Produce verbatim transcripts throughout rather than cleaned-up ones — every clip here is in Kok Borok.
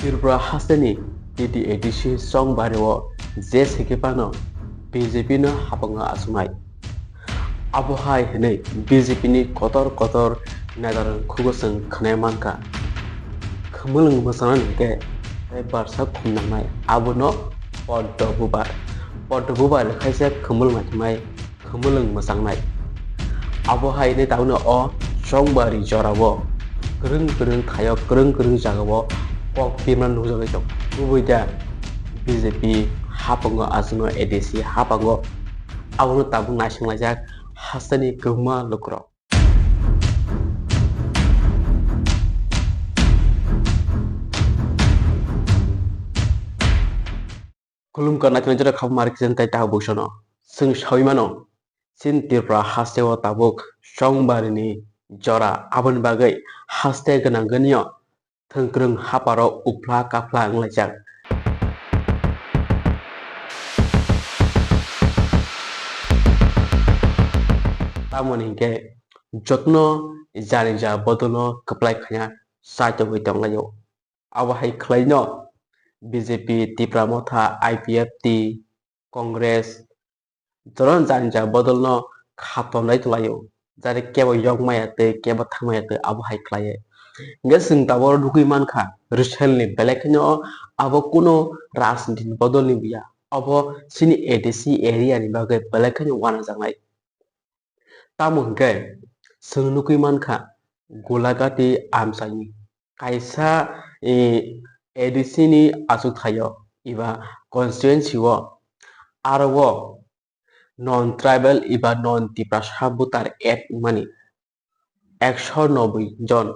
Tripura hasteni T T A D C chongbario je sekipano B J P no hapango achuknai. Abo hai hwnwi B J P ni kotor kotor netarok khugo chwng khwnai mankha. Khumulwng mwchangna hinkhe tei barsa khum nangnai, abono Poddo Bubar. Poddo Bubar khaisa khumulwng naithoknai, khumulwng mwchangnai. Abo hai hwnwi tabukno o chongbari jorao kwrwng kwrwng thaio, kwrwng kwrwng jagao kok pimna nukjagwi tongo. Kubui da B J P hapango, aswkno A D C hapango, abono tabuk naisinglaijak hasteni kwbangma lukurok. Khulumkha naithoknai jora kha mari kijan tai ta busono. Chwng saui mano, chini Tripura hasteo tabuk chongbarini jora, aboni bagwi haste gwnanggnio thwngkwrwng haparo uphla kaphla wnglaijak. Tamoni hinkhe jotono jani ja bodolno kwplai khaina chaitogwi tonglaio. Abo hai khlaino B J P, Tipra Motha, I P F T, Congress, jotono jani ja bodolno kha tonlai tonglaio. Jare kebo yokmaya tei kebo thangmaya tei abo hai khlaiwi. Hingke chwng tabuk oro nugwi mankha, Ruselni belai kheno abo kuno rajniti ni bodolni buya. Abo chini A D C area ni bagwi belai kheno wanajaknai. Tamo hingke chwng nugwi mankha, Golagati amchaini kaisa, eh, A D C ni achukthai o eba constituency o aro o non tribal eba non Tiprasa voter add wngmani ekso noboi jon.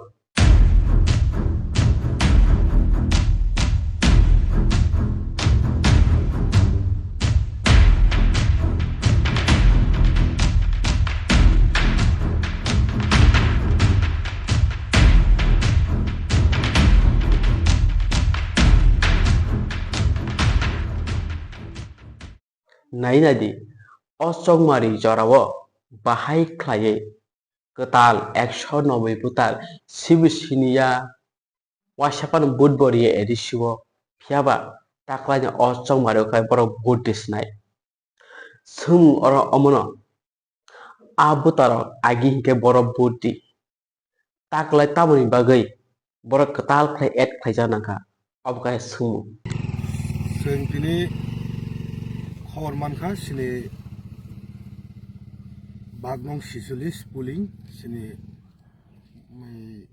Nai nai di, o chongmari jorao bahai khlaiwi kwtal ekso noboi voter sibo siniya, waisa phano vote bo riya A D C o, phiyaba taklaini o chongmari o khe borok vote di swnai. Swngmung oro omono, a voter rok agi hinkhe borok vote di. Taklai tamoni bagwi borok kwtal khlai add khlaijak nangkha, abo khe swngmung. Chwng tini khobor mankha, chini bagmung sicholish polling, chini, um,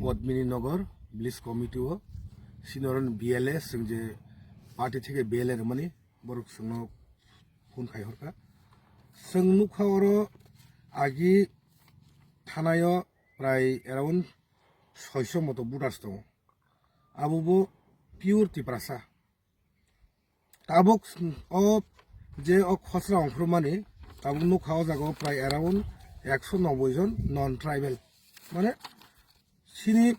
Padmini Nagar Village Committee o, chini oro B L A, chwng je party theke B L A rwmani, borok chwngno phone khai horkha. Chwng nukha oro agi thanaio prai around soiso moto voters tongo. Abo bo pure Tiprasa. Tabuk o je o khosra ongkhormani, tabuk nukha o jaga o prai around ekso noboi jon non tribal. Mane chini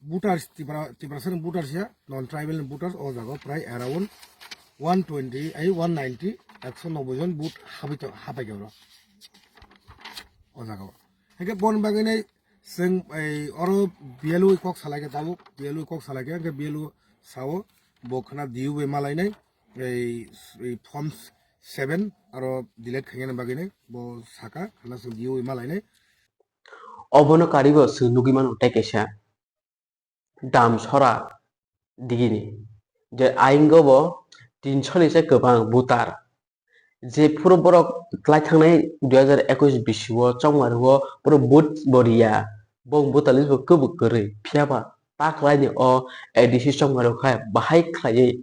voters, Tipra, Tiprasa ni voters ya, non tribal ni voters o jaga o prai around one twenty, ai one ninety, ekso noboi jon vote habai to, habai khe oro. O jaga o. Hingke bon bagwi nai chwng ei oro B L O kok salai khe tabuk, B L O kok salai khe, hingke B L O sao bo khna D O bai malainai, ei, ei form seven aro delete khainani bagwi nai bo saka, khna chwng D O bai malainai. Obono karibo chwng nugwi mano tei kaisa dam sora digini. Je ayingo bo tinsho ni se kwbang voter. Je phuru borok klai thangnai dui hajar ekush bisi o chongmari o phuru vote bo riya. Bo voter list bo kwbwi kwrwi. Phiyaba ta klai ni o A D C chongmari o khe bahai khlaiwi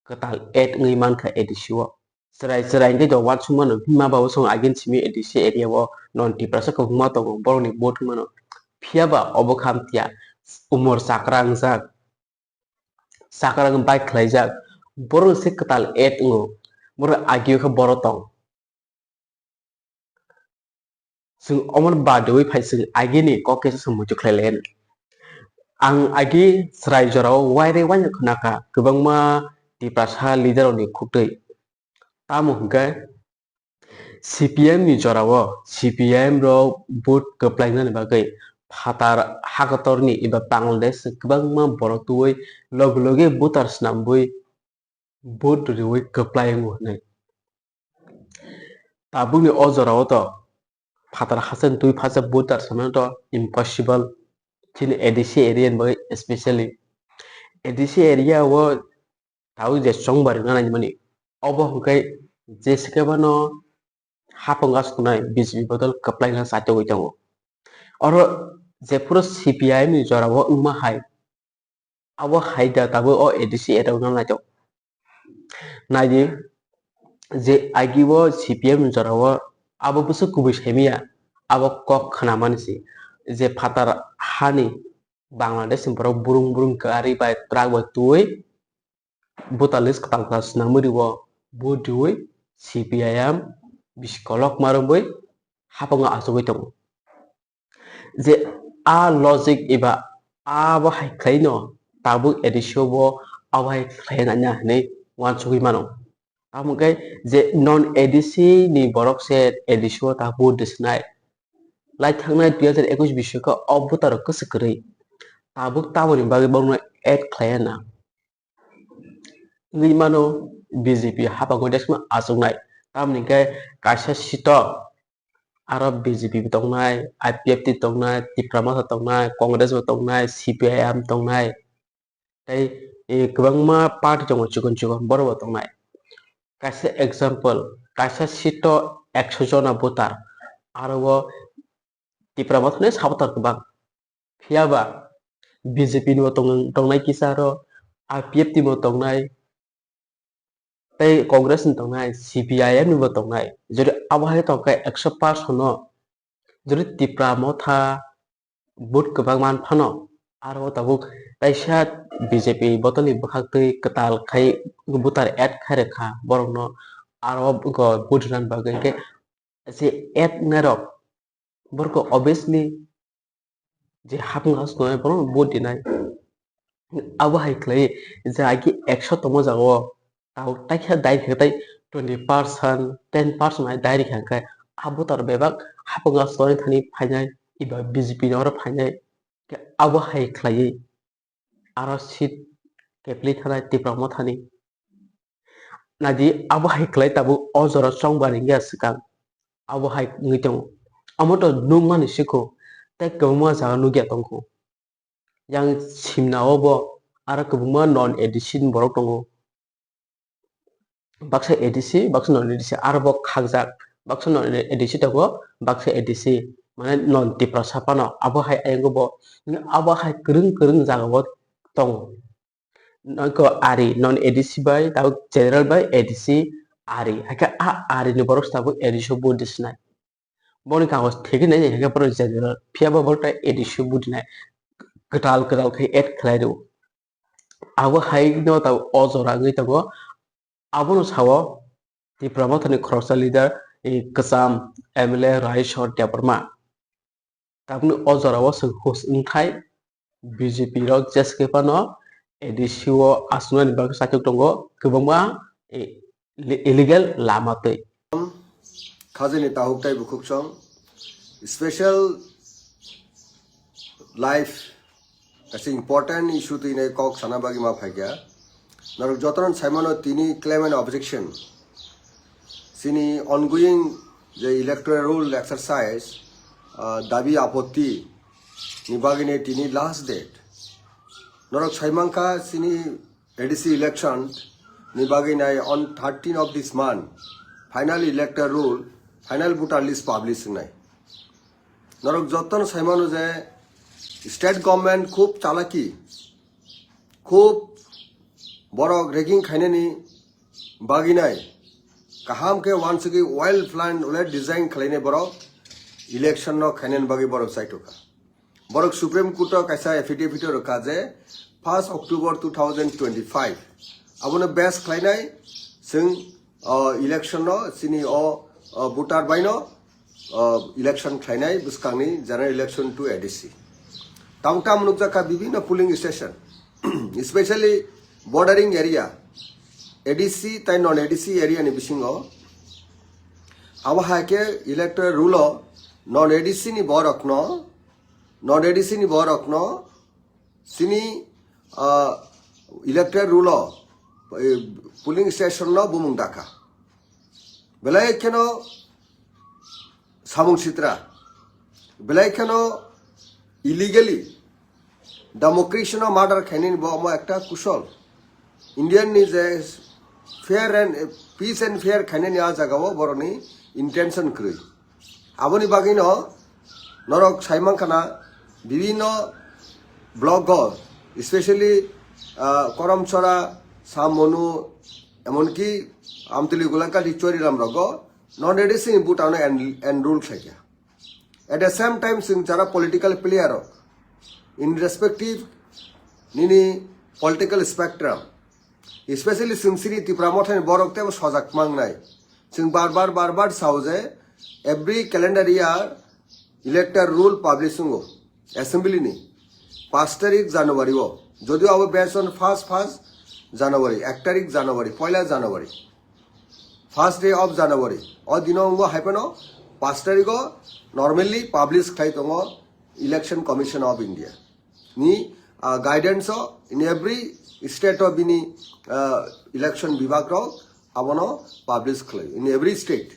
kwtal add wngwi mankha A D C o. Chwrai chwrai hwnkhe do uansukmano, himma ba bo chwng agin simi A D C area o non Tiprasa kwbangma tongo, borokni vote wngmano. Phiyaba obo khamtiya, umor chakra wngjak, chakra wngwi bai khlaijak, borok se kwtal add wngo, borok agio khe borok tong. Chwng omo badewi phai chwng agini kok kisa chwng muitu khlai lai. Ang agi chwrai jorao waire waino khwnakha kwbangma Tiprasa leader rokni khuktwi. Tamo hwnkhe C P M ni jorao C P M rok vote kwplainani bagwi phatar hakotorni eba Bangladesh kwbangma borok tubui loge loge voter swnambui vote riui kwplai wngo hwnwi. Tabukni o jorao to phatar hasteni twi phaisa voter swnamna to impossible. Chini A D C area ni bagwi specially A D C area o tabuk je chongbar wngna naimani obo hwnkhe jeskebano hapang gas kunai B J P bodol kwplaina chachogwi tongo. Oro jephuru C P I M ni jorao wngma hai, abo hai da tabuk o A D C area wngna naitok. Naidi je agi o C P I M ni jorao abo bwswk kubui saimanya, abo kok khnamani se je phatar hani Bangladesh ni borok burung burung gari bai truck bai twiwi voter list kwtal kwtal swnamwi rwo, vote riwi C P I M bisi kolok ma romwi hapango achugwi tongo. Je a logic eba abo hai khlaino tabuk A D C o bo abo hai khlai nanya hinwi uansugwi mano. Tamo khe je non A D C ni borok se A D C o ta vote rwsnai. Lai thangnai dui hajar ekush bish khe o voter rok kwswk kwrwi. Tabuk tamoni bagwi borokno add khlaiya na. Wngwi mano B J P hapango desma achuknai. Tamoni khe kaisa seat o aro B J P bo tongnai, I P F T tongnai, Tipra Motha tongnai, Congress bo tongnai, C P I M tongnai. Tei, eh, kwbangma party tongo chikon chikon, borok bo tongnai. Kaisa example, kaisa seat o ekso jona voter, aro o Tipra Motha ni supporter kwbang. Phiya ba B J P ni bo tong-, tongnai kisa aro, I P F T ni bo tongnai, tei Congress ni tongnai, C P I M ni bo tongnai. Jodi abo hai tongkhe ekso percent no, jodi Tipra Motha vote kwbang man phano, aro tabuk kaisa B J P bodol ni bwkhak twi kwtal khai voter add khai rwkha borokno, aro vote rwna bagwi. Hwnkhe je add nairok borok obviously je hapung haste tongnai borok vote dinai. Abo hai khlai je agi ekso tongma jagao tabuk taikha dai khe tai twenty percent, ten percent hai dai rikha hwnkhe abo voter bebak hapung haste tongnai thani phainai eba B J P ni oro phainai. Abo hai khlaiwi aro seat kepli thanai Tipra Mothani. Naidi abo hai khlai tabuk o jora chongbar wngya swkang. Abo hai wngwi tongo. Omo to nukmani sikho, tei kwbangma jaga nukya tongkho. Yang simna o bo aro kwbangma non A D C ni borok tongo. Baksa A D C, baksa non A D C, aro bo khakjak. Baksa non A D C tongo, baksa A D C, mane non Tiprasa phano. Abo hai ayang bo, abo hai kwrwng kwrwng jaga o tongo. Noiko ari, non A D C bai, tabuk general bai A D C ari. Hakhe a ari ni borok tabuk A D C o vote disnai. Boni kagoj thegwi nai, hakhe borok general. Phiya bo borok tai A D C o vote dinai. Kwtal kwtal khe add khlai rwo. Abo hai no tabuk o jora wngwi tongo. Abono sao Tipra Mothani khoroksa leader, eh, kwcham M L A Raiswar Debbarma. Tabukni o jorao chwng hus wngthai B J P rok jeskhe phano A D C o achuknani bagwi saichuk tongo kwbangma, eh, illegal lama twi. Khajani tahuk tei bukhuk song special life kaisa important issue twi nai kok sana bagwi ma phaikha. Norok jotono saimano tini claim and objection. Chini ongoing je electoral roll exercise, ah, dabi apotti ni bagwi nai tini last date. Norok saimankha chini A D C election ni bagwi nai on thirteen of this month final electoral roll, final voter list publish wngnai. Norok jotono saimano je state government khub chalaki, khub borok rigging khainani bagwi nai kaham khe wansugwi well plan, well design khlainai borok election no khainani bagwi borok chaitokha. Borok Supreme Court o kaisa affidavit o rwkha je first October two thousand twenty-five abono base khlainai chwng, o, election no chini o, o, voter bai no, o, election khlainai bwskangni general election to A D C. Tabuk tamo nukjakha bibinno polling station, especially bordering area, A D C tai non A D C area ni bisingo. Abo hai khe electoral roll o non A D C ni borokno Non A D C ni borokno chini, ah, electoral roll o, eh, polling station no bumung dakha. Belai kheno samung sitra, belai kheno illegally democracy no murder khainani bo omo ekta kusol. Indian ni je fair and, peace and fair khainani a jaga o boroni intention kwrwi. Aboni bagwi no norok sai mankha na bibinno block o, especially, ah, Karamchara, Samonu, emonki Amtwlwi Gulaghati Choriram rogo non A D C ni vote ano en-, enroll khlaikha. At the same time, chwng jara political player rok in respective nini political spectrum, especially chwng chini Tipra Mothani borok teibo sojak mangnai. Chwng bar bar, bar bar sao je every calendar year electoral roll publish wngo assembly ni paanch tarik January o. Jodio abo based on first, first January, ek tarik January, poila January, first day of January. O dino wngo hai phano paanch tarik o normally publish khlai tongo Election Commission of India ni, ah, guidance o in every state o bini, ah, election bibhag rok abono publish khlai in every state.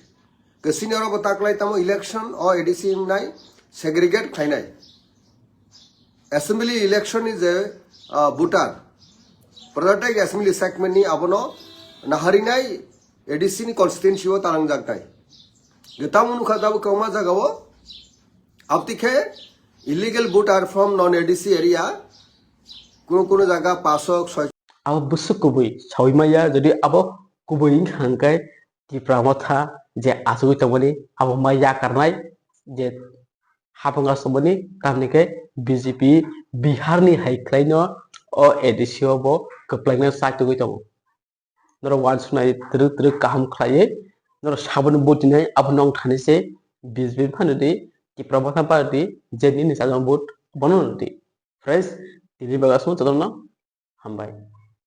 Ke senior bo taklai tamo election o A D C wngnai segregate khlainai. Assembly election ni je, ah, voter, Prajatantra Assembly segment ni abono naharinai A D C ni constituency o talangjaknai. Ge tamo nukha tabuk kwbangma jaga o. Abtwi khe illegal voter from non A D C area kuno kuno jaga pasok soi. Abo bwswk kubui saui maya, jodi abo kubui wngkha hwnkhe Tipra Motha je achugwi tongmani abo ma yakarnai je hapung aswkmani tamni khe B J P Bihar ni hai khlaino o A D C o bo kwplaina chak tugwi tongo. Norok uansuknai twrwk twrwk kaham khlaiwi norok saboni vote rinai abo nong thani se B J P phano di Tipra Motha party je nini sajak vote bono rwdi. Friends, tini bagwi aswk jotono hambai.